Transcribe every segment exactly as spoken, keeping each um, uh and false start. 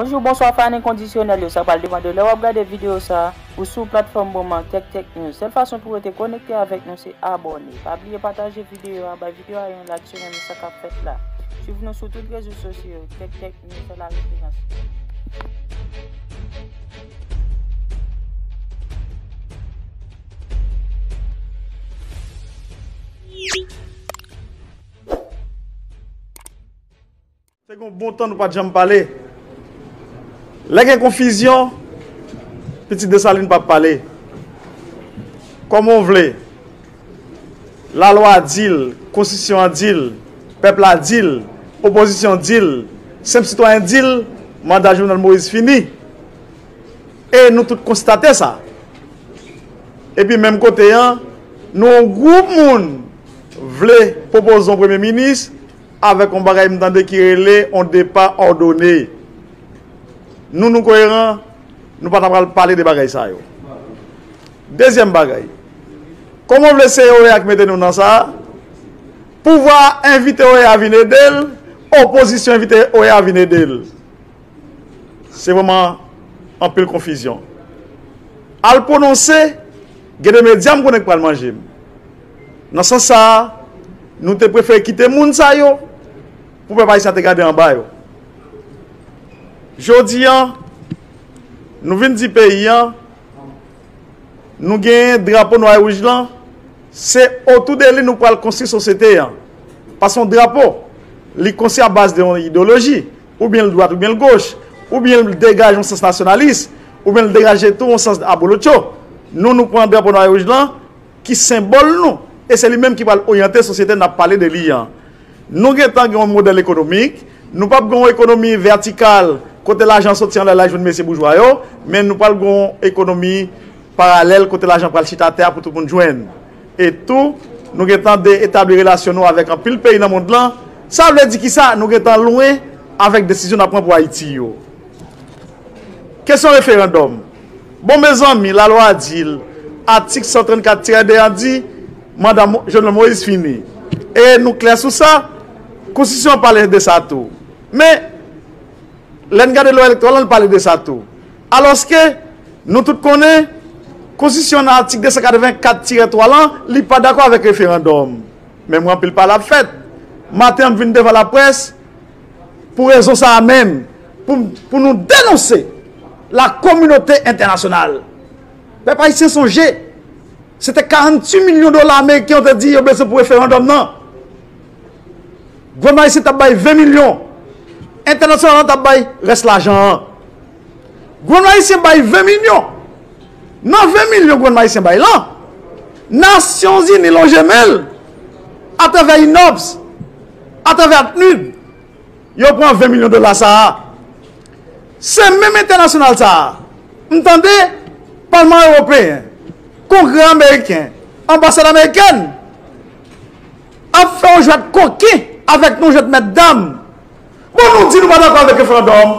Bonjou, bonswa, fan enkondisyonèl yo. Sa pral depann de lè w ap gade videyo sa a, ou sou platfòm moman Tech Tech News. Sèl fason pou w rete konekte avèk nou se abòne. Pa bliye pataje videyo a, bay videyo a yon like selon nou sa k ap fèt la. Swiv nou sou tout rezo sosyo yo. Tech Tech News se la referans. Se gen yon bon tan nou pa t janm pale. Lè gen konfizyon, pitit Desalin p ap pale. Kòman w vle? Lalwa di l, konstitisyon an di l, pèp la di l, opozisyon di l, senp sitwayen di l, manda Jovenel Moïse fini. E nou tout konstate sa. Epi menm kote an, nou yon gwoup moun vle pwopoze yon premye minis avèk yon bagay m tande ki rele yon depa òdone. Nou, nou koyeran, nou pa ta pral pale de bagay sa yo. Dezyèm bagay, kòman w vle se O E A ki mete nou nan sa a? Pouvwa envite O E A vin ede l, opozisyon envite O E A vin ede l. Se vrèman anpil konfizyon. Al pwononse, gen de medya m konnen k pral manje m. Nan sans sa a, nou te prefere kite moun sa yo pou pèp ayisyen an te gade anba yo. Jodi a, nou vin di peyi a, nou genyen drapo nwa e wouj lan, se otou de li nou pral konstwi sosyete an. Paske yon drapo, li konstwi a baz de yon ideyoloji, oubyen l dwat oubyen l goch, oubyen l degaje yon sans nasyonalis, oubyen l degaje tou yon sans abolotcho. Nou, nou pran drapo nwa e wouj lan, ki senbòl nou, e se li menm ki pral oryante sosyete n ap pale de li an. Nou gentan gen yon modèl ekonomik, nou p ap gen yon ekonomi vètikal kote lajan soti anlè la jwenn mesye boujwa yo, men nou pral gen yon ekonomi paralèl kote lajan pral chita atè a pou tout moun jwenn. E tou, nou gentan de etabli relasyon nou avèk anpil peyi nan mond lan. Sa vle di kisa? Nou gentan lwen avèk desizyon n ap pran pou Ayiti yo. Kesyon referandòm. Bon, mezanmi, lalwa di l, atik san trannkat tirè de a di, manda Mo- Jovenel Moïse fini. E nou klè sou sa, konstitisyon an pale de sa tou. Men, lè n gade lwa elektwal lan, l pale de sa tou. Alòske, nou tout konnen, konstitisyon nan atik de san katrevenkat tirè twa lan, li pa dakò avèk referandòm. Men mwen anpil pale ap fèt. Maten an, m vin devan laprès, pou rezon sa a menm, pou, pou nou denonse la kominote entènasyonal. Pèp ayisyen sonje, se te karanntuit milyon dola ameriken yo te di yo bezwen pou referandòm nan. Gouvènman ayisyen t ap bay ven milyon. Entènasyonal lan t ap bay rès lajan an. Gouvènman ayisyen bay ven milyon. Nan ven milyon gouvènman ayisyen bay lan, Nasyonzini lonje men l atravè INOPS, atravè PNUD, yo pran ven milyon dola sa a. Se menm entènasyonal sa a, m tande Palman Ewopeyen, Kongrè Ameriken, Anbasad Amerikèn ap fè yon jwèt koken avèk nou, jwèt mètdam. Bon, nou di nou pa dakò avèk referandòm.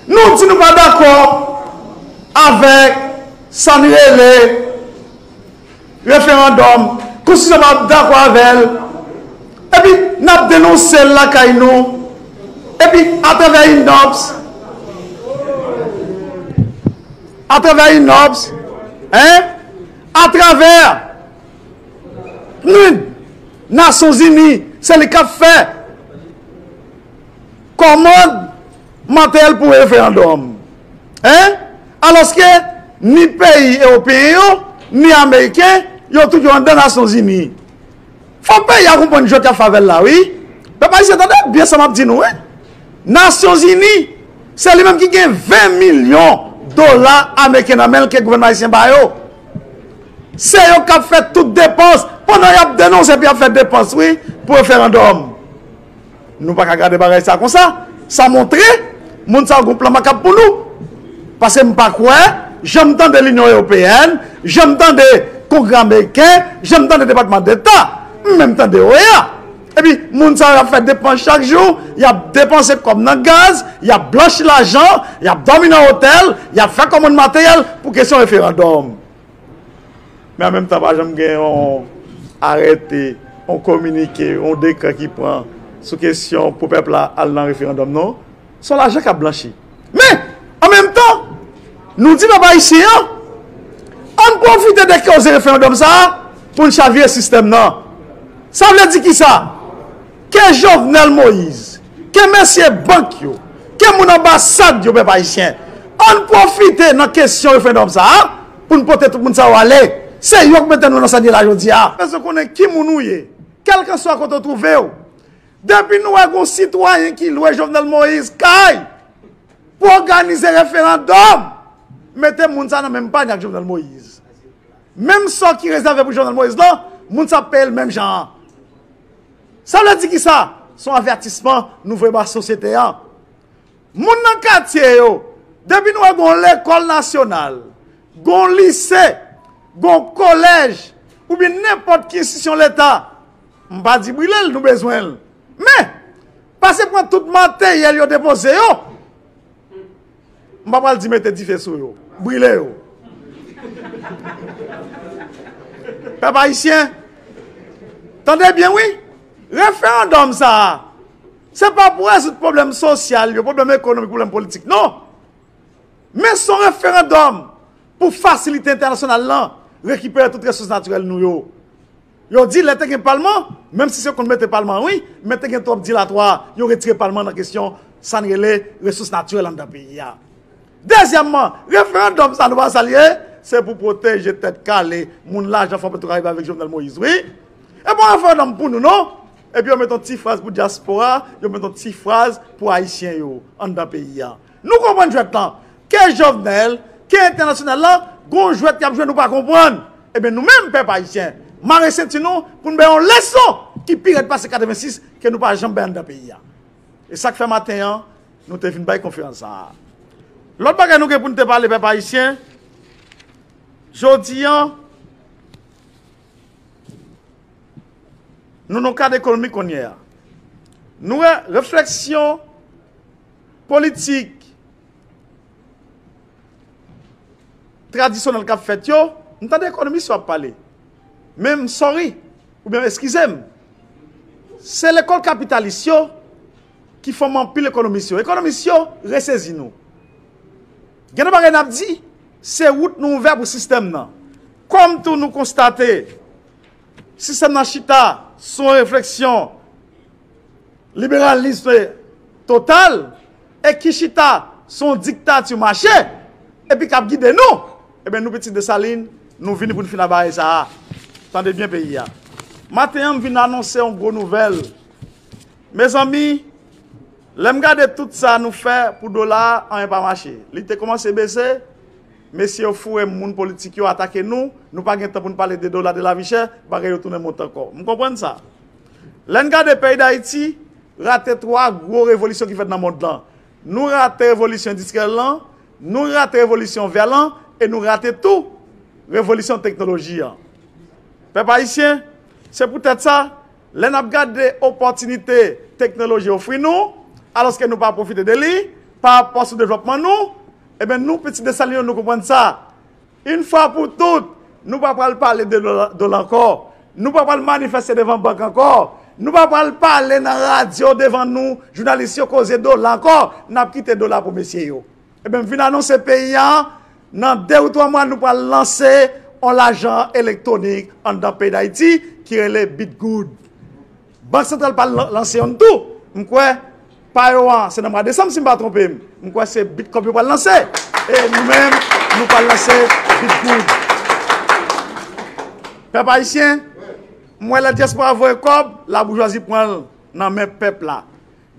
Nou di nou pa dakò avèk sa n rele referandòm. Konstitisyon pa dakò avè l. Epi, n ap denonse l lakay nou. Epi, atravè INOPS, atravè INOPS, en, atravè PNUD, Nasyonzini, se li k ap fè kòmand materyèl pou referandòm. En? Alòske ni peyi ewopeyen yo, ni ameriken, yo tout yo anndan Nasyonzini. Fò peyi a konprann jwèt y ap fè avè l la, wi. Pèp ayisyen, tande byen sa m ap di nou, wi. Nasyonzini, se li menm ki gen ven milyon dola ameriken nan men l ke gouvènman ayisyen ba yo. Se yo k ap fè tout depans, pandan y ap denonse epi y ap fè depans, wi, pou referandòm. Nou pa ka gade bagay sa konsa. Sa montre, moun sa yo gon plan makab pou nou. Paske m pa kwè, jan m tande Linyon Ewopeyèn, jan m tande Kongrè Ameriken, jan m tande Depatman Deta, m menm tande O E A. Epi, moun sa yo ap fè depans chak jou, y ap depanse kòb nan gaz, y ap blanchi lajan, y ap dòmi nan otèl, y ap fè kòmann materyèl pou kesyon referandòm. Men an menm tan, pa janm gen yon arète, yon kominike, yon dekrè ki pran sou kesyon pou pèp la al nan referandòm, non. Se yon lajan k ap blanchi. Men, an menm tan, nou di pèp ayisyen an, ann pwofite de koze referandòm sa a pou n chavire sistèm nan. Sa vle di kisa? Ke Jovenel Moïse, ke mesye bank yo, ke moun anbasad yo, pèp ayisyen, ann pwofite nan kesyon referandòm sa a pou n pote tout moun sa yo ale. Se yo k mete nou nan sa n ye la jodi a. Bezwen konnen ki moun ou ye, kèlkanswa kote w twouve w. Depi nou wè gon sitwayen ki lwe Jovenel Moïse kay pou òganize referandòm, mete moun sa nan menm panye ak Jovenel Moïse. Menm sò ki rezève pou Jovenel Moïse lan, moun sa ap peye l menm jan an. Sa vle di kisa? Se yon avètisman nou voye ba sosyete an. Moun nan katye yo, depi nou wè gon lekòl nasyonal, gon lise, gon kolèj, oubyen nenpòt ki enstitisyon leta, m pa di brile l, nou bezwen l. Men, pase pran tout materyèl yo depoze yo. M pa pral di mete dife sou yo, brile yo. Pèp ayisyen, tande byen wi, referandòm sa a, se pa pou rezoud pwoblèm sosyal yo, pwoblèm ekonomik, pwoblèm politik, non. Men se yon referandòm pou fasilite entènasyonal lan rekipere tout resous natirèl nou yo. Yo di lè te gen palman, menm si se konn mete palman wi, men te gen twòp dilatwa, yo retire palman nan kesyon sa n rele resous natirèl anndan peyi a. Dezyèmman, referandòm sa nou pa sa l ye, se pou pwoteje tèt kale moun lajan Fò Petro Caribe avèk Jovenel Moïse wi. E pa yon referandòm pou nou non. Epi yo met yon ti fraz pou dyaspora, yo met yon ti fraz pou ayisyen yo anndan peyi a. Nou konprann jwèt lan. Ke Jovenel, ke entènasyonal lan, gon jwèt y ap jwe nou pa konprann. Ebyen nou menm pèp ayisyen, mare senti nou pou n bay yon leson ki pi rèd pase katrevensis ke nou pa janm bay anndan peyi a. E sa k fè maten an, nou te vin bay konferans sa a. Lòt bagay nou gen pou n te pale pèp ayisyen, jodi an, nou nan kad ekonomik kounye a. Nou wè refleksyon politik tradisyonèl k ap fèt yo, m tande ekonomis yo ap pale. Men m sorry, oubyen eskize m, se lekòl kapitalis yo ki fòme anpil ekonomis yo. Ekonomis yo resezi nou. Gen de bagay n ap di, se wout nou ouvè pou sistèm nan. Kòm tou nou konstate, sistèm nan chita sou yon refleksyon liberalis total e ki chita sou yon diktati mache epi k ap gide nou, ebyen nou pitit Desalin, nou vini pou n fin a bagay sa a. Tande byen peyi a. Maten an, m vin anonse yon gwo nouvèl. Mezanmi, lè m gade tout sa nou fè pou dola a, anyen pa mache. Li te kòmanse bese, mesye yo foure moun politik yo atake nou, nou pa gen tan pou n pale de dola, de lavi chè, bagay yo tounen monte ankò. M konprann sa. Lè n gade peyi Dayiti, rate twa gwo revolisyon ki fèt nan mond lan. Nou rate revolisyon endistriyèl lan, nou rate revolisyon vè lan, e nou rate tou revolisyon teknoloji an. Pèp ayisyen, se poutèt sa, lè n ap gade opòtinite teknoloji ofri nou, alòske nou pa pwofite de li, pa rapò sou devlòpman nou, ebyen nou, pitit Desalin yo, nou konprann sa. Yon fwa pou tout, nou pa pral pale de dola, dola ankò. Nou pa pral manifeste devan bank ankò. Nou pa pral pale nan radyo devan nou, jounalis yo koze dola ankò. N ap kite dola pou mesye yo. Ebyen, m vin anonse peyi a, nan de ou twa mwa, nou pral lanse yon lajan elektwonik anndan peyi Dayiti ki rele Bitgoud. Bank Santral pral lan-, lanse yonn tou. M kwè, pa yo an, se nan mwa desanm, si m pa twonpe m. M kwè se Bitcoin yo pral lanse. E nou menm, nou pral lanse Bitgoud. Pèp ayisyen, m wè lè dyaspora voye kòb, laboujwazi pran l nan men pèp la.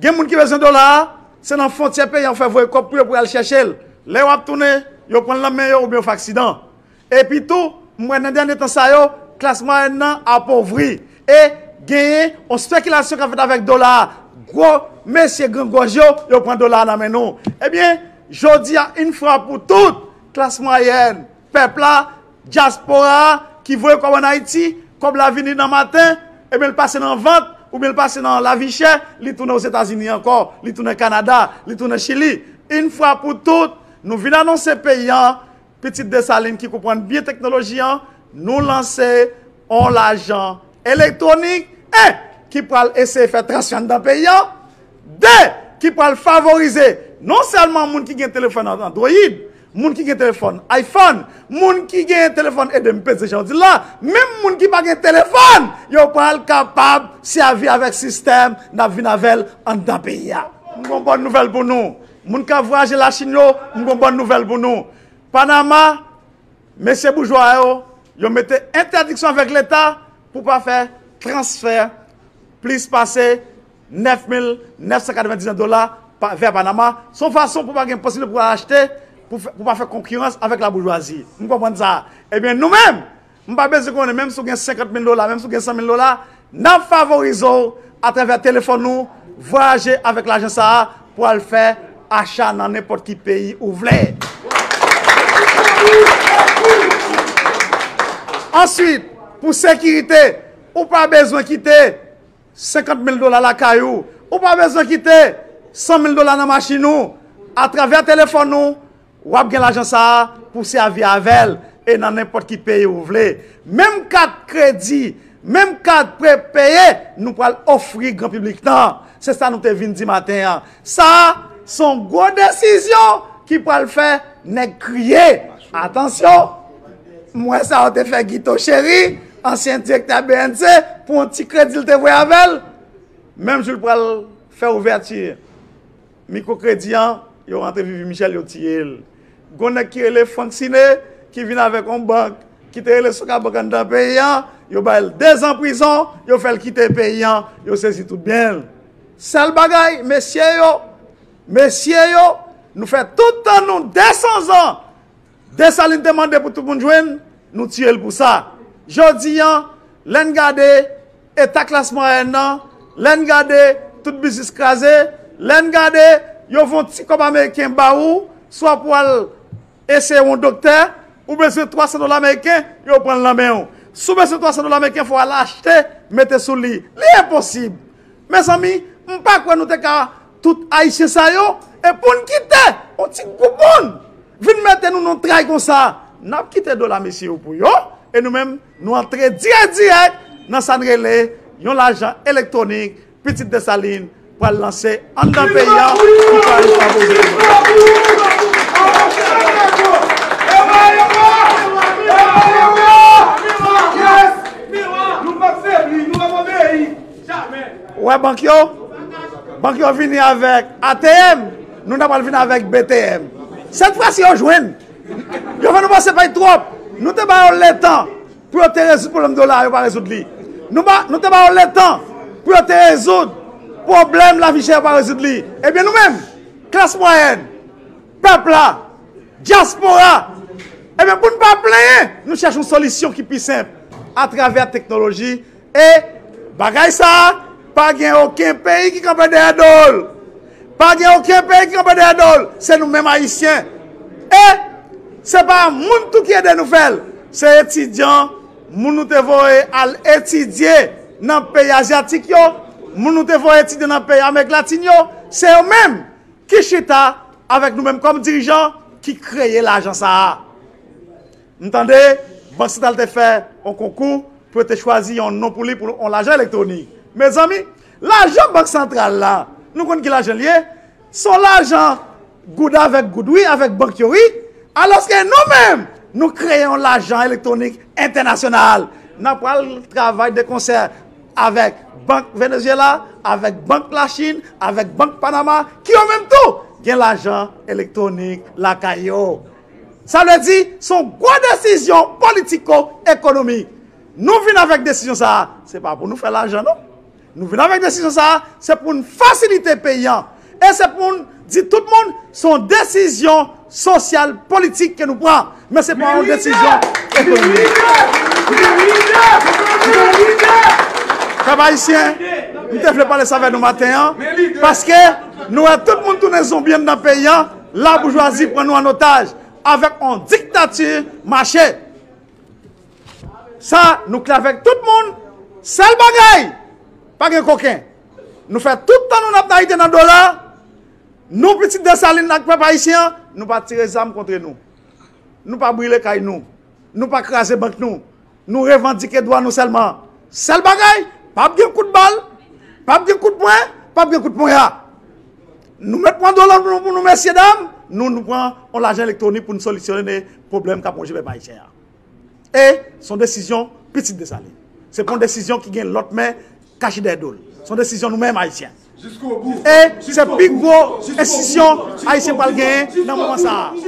Gen moun ki bezwen dola a, se nan fwontyè peyi an yo fè voye kòb pou yo, pou y al chèche l. Lè yo ap tounen, yo pran l nan men yo oubyen yo fè aksidan. Epi tou, m wè nan dènye tan sa yo, klas mwayèn nan apovri. E genyen yon espekilasyon k ap fèt avèk dola a. Gwo mesye grangòj yo, yo pran dola a nan men nou. Ebyen, jodi a, yon fwa pou tout, klas mwayèn, pèp la, dyaspora a, ki voye kòb ann Ayiti, kòb la vini nan maten, ebyen, l pase nan vant, oubyen l pase nan lavi chè, li tounen Ozetazini ankò, li tounen Kanada, li tounen Chili. Yon fwa pou tout, nou vin anonse peyi an, pitit Desalin ki konprann byen teknoloji an, nou lanse yon lajan elektwonik, en, ki pral eseye fè transfè anndan peyi an, de, ki pral favorize Non sèlman moun ki gen telefòn Android, moun ki gen telefòn iPhone, moun ki gen telefòn, ede m peze jan w di l la, menm moun ki pa gen telefòn, yo pral kapab sèvi avèk sistèm n ap vin avè l anndan peyi a. M gon bòn nouvèl pou nou. Moun k ap vwayaje Lachin yo, m gon bòn nouvèl pou nou. Panama, mesye boujwa yo, yo mete entèdiksyon avèk Leta pou pa fè transfè plis pase nèf mil nèf san katrevendiznèf dola pa, vè Panama. Se yon fason pou pa gen posiblite pou al achte, pou, fè- pou pa fè konkirans avèk laboujwazi. M konprann sa. Ebyen, nou menm, m pa bezwen konnen, menm si w gen senkant mil dola, menm si w gen san mil dola, n ap favorize w atravè telefòn ou, vwayaje avèk lajan sa a pou al fè acha nan nenpòt ki peyi ou vle. Answit, pou sekirite, ou pa bezwen kite senkant mil dola lakay ou, ou pa bezwen kite san mil dola nan machin ou. Atravè telefòn ou, w ap gen lajan sa a pou sèvi avè l e nan nenpòt ki peyi ou vle. Menm kat kredi, menm kat prepeye, nou pral ofri gran piblik lan. Se sa nou te vin di maten an. Sa a, se yon gwo desizyon ki pral fè nèg kriye. Atansyon! M wè sa yo te fè Guito Chéry, ansyen direktè B N C, pou yon ti kredi l te voye avè l. Menm jou l pral fè ouvèti mikwokredi an, yo rantre Vivi Michel, yo tiye l. Gon nèg ki rele Frank Siné, ki vin avèk yon bank, ki te rele Sokabank anndan peyi an, yo ba l dezan prizon, yo fè l kite peyi an, yo sezi tout byen l. Sèl bagay, mesye yo, mesye yo, nou fè tout tan nou de san zan, Desalin te mande pou tout moun jwenn, nou tiye l pou sa. Jodi an, lè n gade eta klas mwayèn nan, lè n gade tout biznis kraze, lè n gade yo voye yon ti kòb ameriken ba ou, swa pou al eseye yon doktè, ou bezwen twa san dola ameriken, yo pran l nan men w. Si w bezwen twa san dola ameriken, fò w al achte, mete sou li. Li enposib. Mezanmi, m pa kwè nou te ka tout Ayisyen sa yo, e pou n kite yon ti gwoup moun vin mete nou nan tray konsa, n ap kite dola mesye yo pou yo, e nou menm, nou antre dirèk dirèk nan sa n rele yon lajan elektwonik, Pitit Desalin pral lanse anndan peyi a, ki pral favorize tout moun. Ou wè bank yo? Bank yo vini avèk A T M, nou ta pral vin avèk B T M. Sèt fwa si yo jwenn. Yo fè nou pase pay twòp. Nou te ba yo letan pou yo te rezoud pwoblèm dola, yo pa rezoud li. Nou ba, nou te ba yo letan pou yo te rezoud pwoblèm lavi chè, yo pa rezoud li. Ebyen nou menm, klas mwayèn, pèp la, dyaspora, ebyen pou n pa plenyen, nou chèche yon solisyon ki pi senp atravè teknoloji. E bagay sa a, pa gen okenn peyi ki kanpe dèyè do l. Pa gen okenn peyi ki kanpe dèyè do l. Se nou menm Ayisyen. E se pa moun tou ki ede nou fè l. Se etidyan, moun nou te voye al etidye nan peyi azyatik yo, moun nou te voye etidye nan peyi Amerik Latin yo, se yo menm ki chita avèk nou menm kòm dirijan ki kreye lajan sa a. M tande Bank Santral te fè yon konkou pou yo te chwazi yon non pou li pou yon lajan elektwonik. Mezanmi, lajan Bank Santral la, nou konn ki lajan l ye? Se yon lajan goud avèk goud, wi, avèk bank yo, wi. Alòske nou menm, nou kreye yon lajan elektwonik entènasyonal. N ap pral travay de konsè avèk Bank Venezyela, avèk Bank Lachin, avèk Bank Panama, ki yo menm tou gen lajan elektwonik lakay yo. Sa vle di, se yon gwo desizyon politiko-ekonomik. Nou vin avèk desizyon sa a, se pa pou nou fè lajan, non. Nou vin avèk desizyon sa a, se pou n fasilite peyi a. E se pou n di tout moun, se yon desizyon sosyal, politik ke nou pran. Men se pa yon desizyon ekonomik. Pèp ayisyen, m te vle pale sa avè nou maten an, paske nou wè tout moun tounen zonbi anndan peyi a, laboujwazi pran nou an otaj avèk yon diktati mache. Sa, nou klè avèk tout moun. Sèl bagay, pa gen koken. Nou fè tout tan nou n ap nayite nan dola. Nou, pitit Desalin ak pèp ayisyen an, nou pa tire zam kont nou. Nou pa brile kay nou. Nou pa kraze bank nou. Nou revandike dwa nou sèlman. Sèl bagay, p ap gen kout bal, p ap gen kout pwen, p ap gen kout ponya. Nou mèt pran dola nou pou nou, mesye dam, nou, nou pran yon lajan elektwonik pou nou solisyone pwoblèm k ap wonje pèp ayisyen an. E se yon desizyon pitit Desalin. Se pa yon desizyon ki gen lòt men kache dèyè do l. Se yon desizyon nou menm ayisyen. E se pi gwo enstitisyon ayisyen pral genyen nan moman sa a.